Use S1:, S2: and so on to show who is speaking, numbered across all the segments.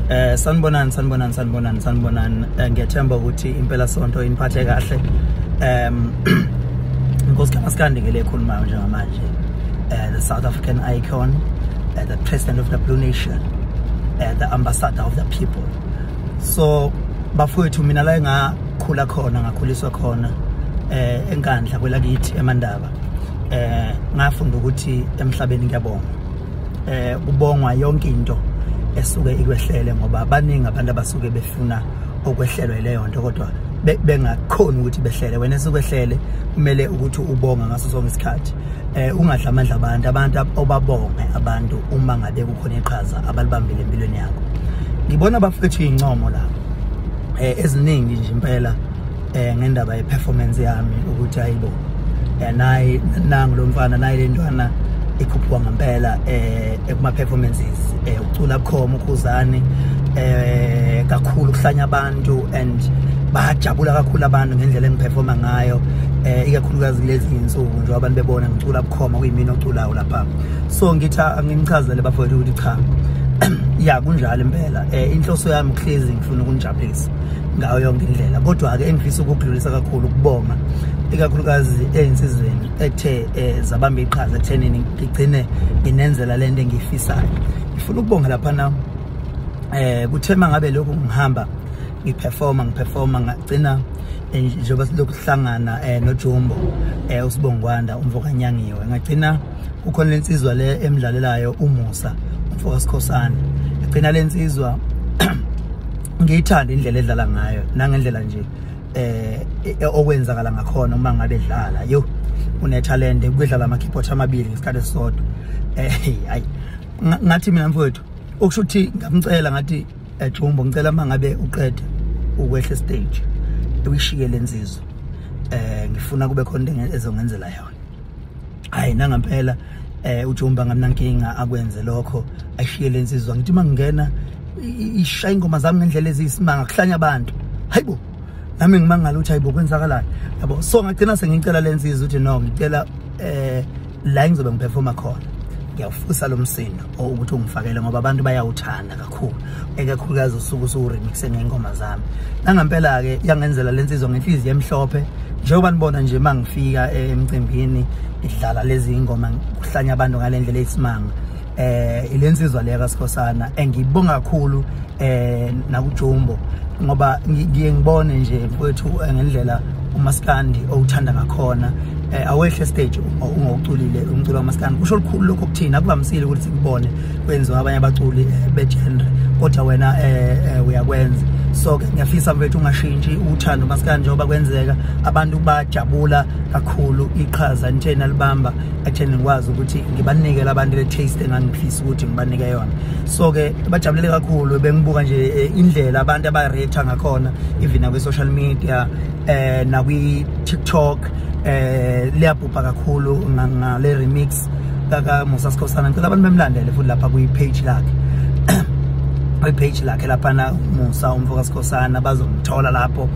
S1: Sanibonani, sanibonani, sanibonani, sanibonani. Ngiyathemba ukuthi impela sonto iniphathe kahle. Inkosi kaMaskandi ke le ekhulumayo njengamanje. The South African icon, the president of the Blue Nation, the ambassador of the people. So bafowethu, mina la engakhula khona, ngakhuliswa khona eNkandla kwelakithi eMandaba. Ngafunda ukuthi emhlabeni kuyabongwa. Kubongwa yonke into esuke ikwehlele, ngoba baningi abantu abasuke befuna okwehlelwa leyo nto kodwa bengakhoni ukuthi behlele. Wena esukwehlele kumele ukuthi ubonga ngaso sonke isikhathi. Ungadla amandla abantu obabonge abantu uma ngabe kukhona iqhaza abalibambile empilweni yakho. Ngibona bafethu incomo la eziningi nje impela ngendaba ye performance yami, ukuthi hayibo, nayi nangu lo mfana, nayi le ntwana ikhuphuka ngempela ekuma performances, ucula bukhoma uKhuzani kakhulu, kuhlanya abantu and bayajabula kakhulu abantu ngendlela engiperforma ngayo, ikakhulukazi kulezi insuku nje abantu bebona ngicula bukhoma, kuyimina oculayo lapha. So ngithi anginichazele bafowethu ukuthi cha, ya kunjalo impela. Inhloso yami ukuhlezi ngifuna ukunijabulisa ngayo yonke indlela, kodwa ke engifisa ukudlulisa kakhulu ukubonga ikakhulukazi ezinsizweni ethe zabamba iqhaza ekuthenini ngigcine nginenzela lento engiyifisayo. Ngifuna ukubonga lapha na kuthe mangabe lokhu ngihamba ngiperforma ngagcina njengoba silokhu sihlangana noJumbo, uSibongwanda umfokanyangiwe, ngagcina kukhona lensizwa le emdlalelayo uMusa umfokaSikhosana. Ngagcina lensizwa ngiyithanda indlela edlala ngayo nangendlela nje okwenzakala ngakhona uma ngabe edlala. Yo, une talent ukudlala ama keyboard amabili ngesikhathi esisodwa. Hayi, ngathi mina mfowethu okusho ukuthi ngamcela ngathi Jumbo, ngicela mangabe uqede ukwehla stage uyishiye lensizwa, ngifuna kube khona into ezongenzela yona. Hayi, nangempela uJumba ngamnankinga akwenze lokho, ayishiye lensizwa. Ngithi mangingena ishaya ingoma zami ngendlela eziyisimanga, kuhlanya abantu. Hayibo, nami ngimangala ukuthi hayibo, kwenzakalani yabo. So ngagcina sengicela lensizwa ukuthi no, ngicela la ngizobe ngiperforma khona ngiyafusa lo msindo ukuthi ungifakele, ngoba abantu bayawuthanda kakhulu, ekakhulukazi usuku usu-remixe ngengoma zami. Nangempela ke yangenzela lensizwa ngenhliziyo emhlophe, njengoba nibona nje mangifika emcimbini idlala lezi ingoma kuhlanya abantu ngalendlela eyisimanga. Ilensizwa le kaSikhosana engibonga kakhulu nakuJumbo, ngoba ngiye ngibone nje mfowethu ngendlela uMaskandi owuthanda ngakhona. Awehle stage ungawuculile umculo kaMaskandi, kusho olukhulu lokho kuthina. Akuvamisile ukuthi sikubone kwenziwa abanye abaculi begenre, kodwa wena uyakwenza. So ke ngiyafisa mfethu ungashintshi uthando uMaskandi, njengoba kwenzeka abantu bajabula kakhulu iqhaza nithena libamba ekutheni ngikwazi ukuthi ngibanike labantu le taste engangifisa ukuthi ngibanike yona. So ke bajabulele kakhulu, bengibuka nje indlela abantu abarate ngakhona even na kwi social media na kwi TikTok, liyabhubha kakhulu ngale remix kaka Musa Sikhosana. Ngicela abantu bemlandele futhi lapha kwi page lakhe, kwi page lakhe lapha na Musa umfokaSikhosana, bazomthola lapho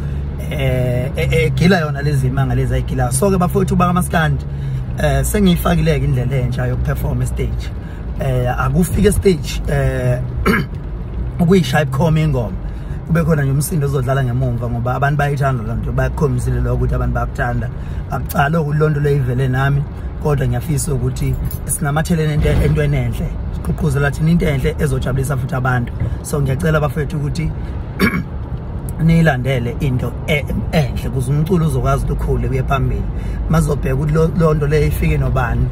S1: egila yona lezi imanga lezi ayigila. So ke bafowethu bakaMaskandi, sengiyifakile ke indlela entsha yokuperform stage. Akufike stage ukuyishaya ibukhoma ingoma, kube khona nje umsindo ozodlala ngemumva, ngoba abantu bayithanda lonto, bayakhombisile lokho ukuthi abantu bayakuthanda. Akucala ukulonto leyivele nami, kodwa ngiyafisa ukuthi sinamathelene entweni enhle, siqhuqhuzela thina into enhle ezojabulisa futhi abantu. So ngiyacela bafethu ukuthi niyilandele into enhle ukuze umculo uzokwazi ukukhula kuye phambili. Mazobheka ukuthi lonto le ifike nobani,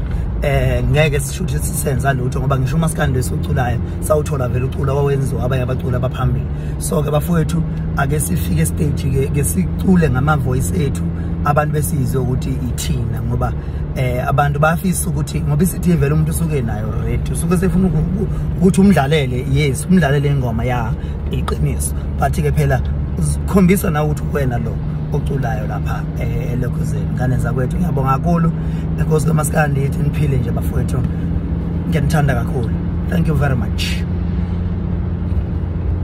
S1: ngeke sishuthi sisenza lutho, ngoba ngisho uMaskandi lesuculayo sawuthola vele uculo owenziwa abanye abaculi abaphambili. So ke bafowethu, ake sifike stage ke sicule ngama voice ethu, abantu besizwe ukuthi ithina, ngoba abantu bayafisa ukuthi, ngoba isithi vele umuntu usuke nayo ready, usuke sefuna ukuthi umdlalele, yes, umdlalele ingoma ya iqiniso, but ke phela ukhombisa na ukuthi wena lo oculayo lapha elokhuzeni. Ngane zakwethu, ngiyabonga kakhulu. Enkosi kaMaskandi, ithi niphile nje bafowethu, ngiyanithanda kakhulu. Thank you very much.